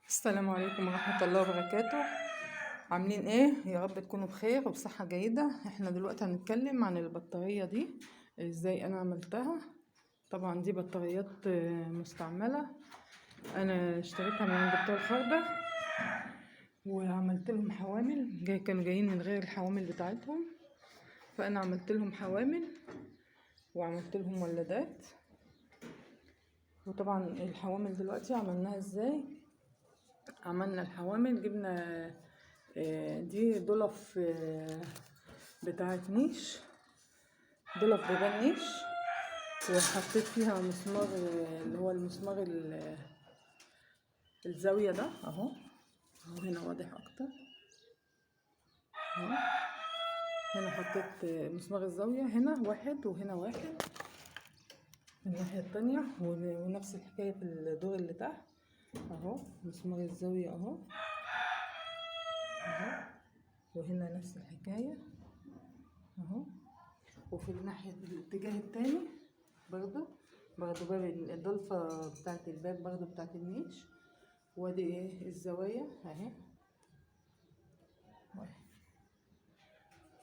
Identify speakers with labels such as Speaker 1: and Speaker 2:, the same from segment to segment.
Speaker 1: السلام عليكم ورحمة الله وبركاته. عاملين ايه؟ يا رب تكونوا بخير وبصحة جيدة. احنا دلوقتي هنتكلم عن البطارية دي ازاي انا عملتها. طبعا دي بطاريات مستعملة، انا اشتريتها من عند بتوع الخردة وعملت لهم حوامل. كانوا جايين من غير الحوامل بتاعتهم، فانا عملت لهم حوامل وعملت لهم ولادات. وطبعا الحوامل دلوقتي عملناها ازاي؟ عملنا الحوامل، جبنا دي ضلف بتاعت نيش، ضلف بيبان نيش، وحطيت فيها مسمار اللي هو المسمار الزاوية ده اهو، اهو هنا واضح اكتر اهو. هنا حطيت مسمار الزاوية، هنا واحد وهنا واحد من الناحية التانية، ونفس الحكاية في الدور اللي تحت اهو، مسمار الزاوية اهو اهو، وهنا نفس الحكاية اهو. وفي الناحية الاتجاه التاني برضو باب الضلفة بتاعت الباب برضو بتاعت النيش، وادي ايه الزوايا اهي،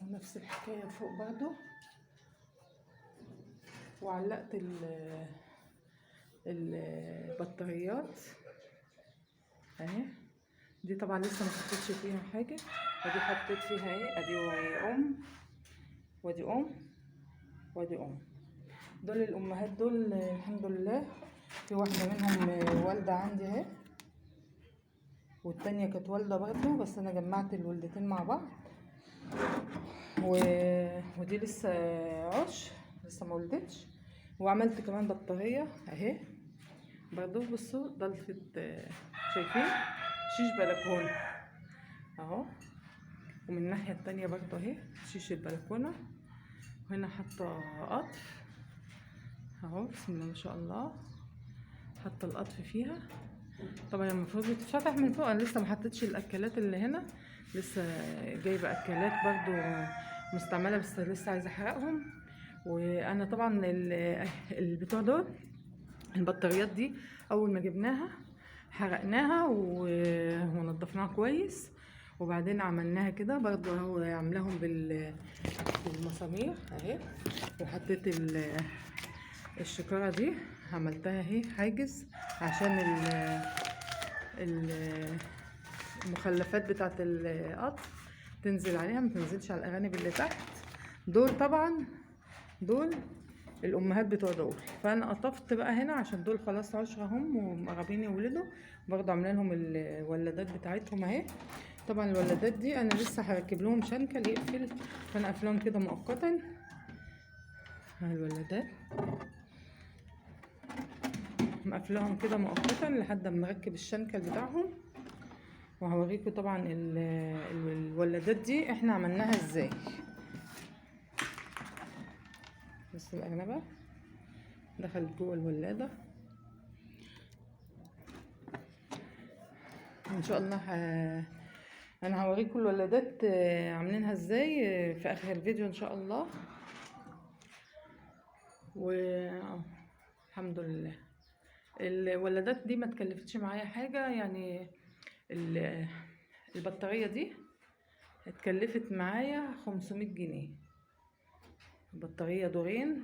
Speaker 1: ونفس الحكاية فوق برضو. وعلقت البطاريات اهي، دي طبعا لسه ما حطيتش فيها حاجة. ودي حطيت فيها ايه؟ ادي ام وادي ام وادي ام. دول الامهات دول الحمد لله، في واحدة منهم والدة عندي اهي، والتانية كانت والدة برضو، بس انا جمعت الولدتين مع بعض. ودي لسه عش، لسه ما ولدتش. وعملت كمان بطارية اهي برضو، بصوا ضلفة، شايفين شيش بلكونة اهو، ومن الناحية التانية برضو اهي شيش البلكونة. وهنا حاطة قطف اهو، بسم الله ما شاء الله، حاطة القطف فيها. طبعا المفروض بتتفتح من فوق، انا لسه ما حطيتش الاكلات اللي هنا، لسه جايبة اكلات برضو مستعملة بس لسه عايزة احرقهم. وانا طبعا البتوع دول البطاريات دي اول ما جبناها حرقناها ونضفناها كويس، وبعدين عملناها كده برضو اهو، عاملاهم بالمسامير اهي. وحطيت الشكارة دي عملتها اهي حاجز عشان المخلفات بتاعت القطر تنزل عليها، ما تنزلش على الارانب اللي تحت. دول طبعا دول الامهات بتوع دول، فانا قطفت بقى هنا عشان دول خلاص 10 هم ومقربين يولدوا، برضه عامله لهم الولادات بتاعتهم اهي. طبعا الولادات دي انا لسه هركب لهم شنكل يقفل، فانا قافلاهم كده مؤقتا. ها الولادات مقفلاهم كده مؤقتا لحد ما اركب الشنكل بتاعهم، وهوريكم طبعا الولادات دي احنا عملناها ازاي. بس الأرنبة دخلت جوه الولادة. ان شاء الله انا هوريكم الولادات عاملينها ازاي في اخر الفيديو ان شاء الله. والحمد لله الولادات دي ما تكلفتش معايا حاجة، يعني البطارية دي اتكلفت معايا 500 جنيه. البطارية دورين،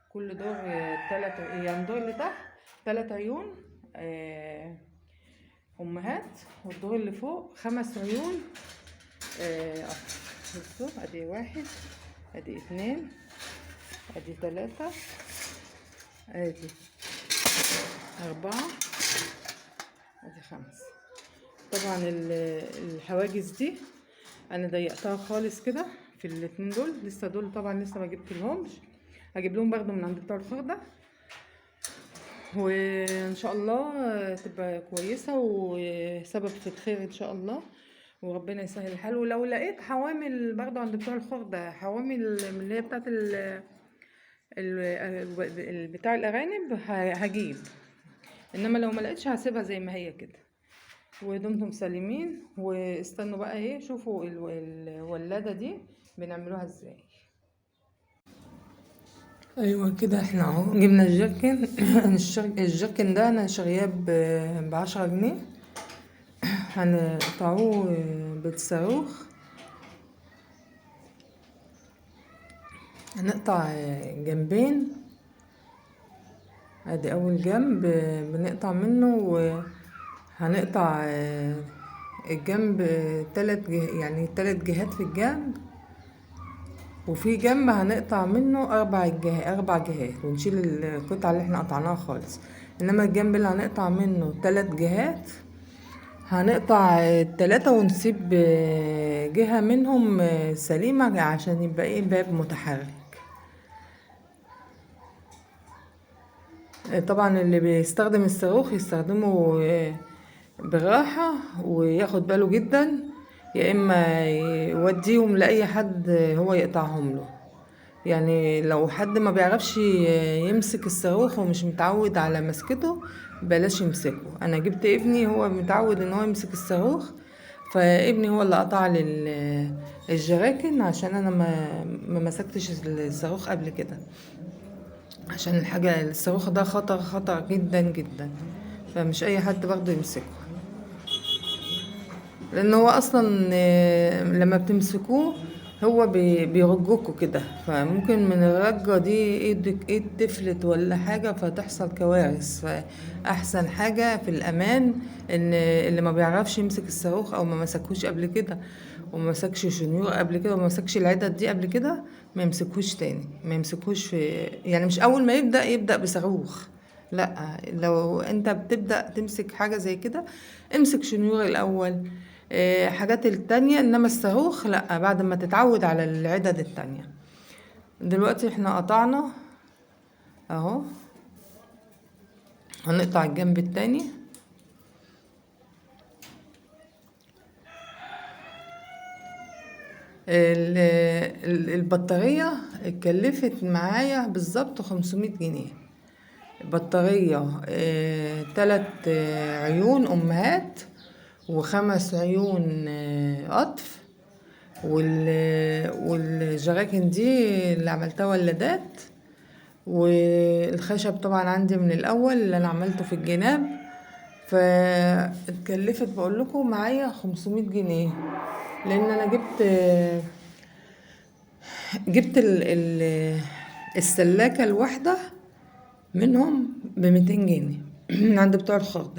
Speaker 1: كل دور 3، يعني دور اللي تحت 3 عيون امهات، والدور اللي فوق 5 عيون بصوا ادي 1، ادي 2، ادي 3، ادي 4، ادي 5. طبعا الحواجز دي انا ضيقتها خالص كده في الاتنين دول، لسه دول طبعا لسه ما جبت لهمش، هجيب لهم برضو من عند بتوع الخردة، وان شاء الله تبقى كويسة وسبب في الخير ان شاء الله، وربنا يسهل الحال. ولو لقيت حوامل برضو عند بتوع الخردة، حوامل من اللي هي بتاعت بتاع الارانب هجيب، انما لو ما لقيتش هسيبها زي ما هي كده. ودمتم سالمين، واستنوا بقى ايه، شوفوا الولادة دي بنعملوها ازاي. ايوه كده احنا اهو جبنا الجيركن. الجيركن ده انا شارياه ب10 جنيه. هنقطعوه بالصاروخ. هنقطع جنبين، ادي اول جنب بنقطع منه، وهنقطع الجنب تلات جه، يعني 3 جهات في الجنب، وفي جنب هنقطع منه 4 جهات، ونشيل القطعة اللي احنا قطعناها خالص. انما الجنب اللي هنقطع منه 3 جهات هنقطع 3 ونسيب جهة منهم سليمة عشان يبقى ايه باب متحرك. طبعا اللي بيستخدم الصاروخ يستخدمه بالراحة وياخد باله جدا، يا اما يوديهم لأي حد هو يقطعهم له. يعني لو حد ما بيعرفش يمسك الصاروخ ومش متعود على مسكته بلاش يمسكه. انا جبت ابني هو متعود ان هو يمسك الصاروخ، فابني هو اللي قطع لي الجراكن عشان انا ما مسكتش الصاروخ قبل كده، عشان الحاجة الصاروخ ده خطر، خطر جدا جدا، فمش اي حد برضه يمسكه، لان هو اصلا لما بتمسكوه هو بيرجوكوا كده، فممكن من الرجة دي ايد تفلت ولا حاجة فتحصل كوارث. فأحسن حاجة في الأمان إن اللي ما بيعرفش يمسك الصاروخ أو ما مسكوش قبل كده وما مسكش شنيور قبل كده وما مسكش العدد دي قبل كده ما يمسكوش تاني، ما يمسكوش في، يعني مش أول ما يبدأ يبدأ بصاروخ، لا، لو أنت بتبدأ تمسك حاجة زي كده امسك شنيور الأول، حاجات التانية، انما الصاروخ لا، بعد ما تتعود على العدد التانية. دلوقتي احنا قطعنا اهو، هنقطع الجنب التاني. البطارية اتكلفت معايا بالظبط 500 جنيه. بطارية، 3، عيون امهات و5 عيون، قطف، والجراكن دي اللي عملتها ولادات، والخشب طبعا عندي من الاول اللي انا عملته في الجناب. فاتكلفت بقول لكم معايا 500 جنيه، لان انا جبت السلاكه الواحده منهم بميتين جنيه من عند بتوع الخردة.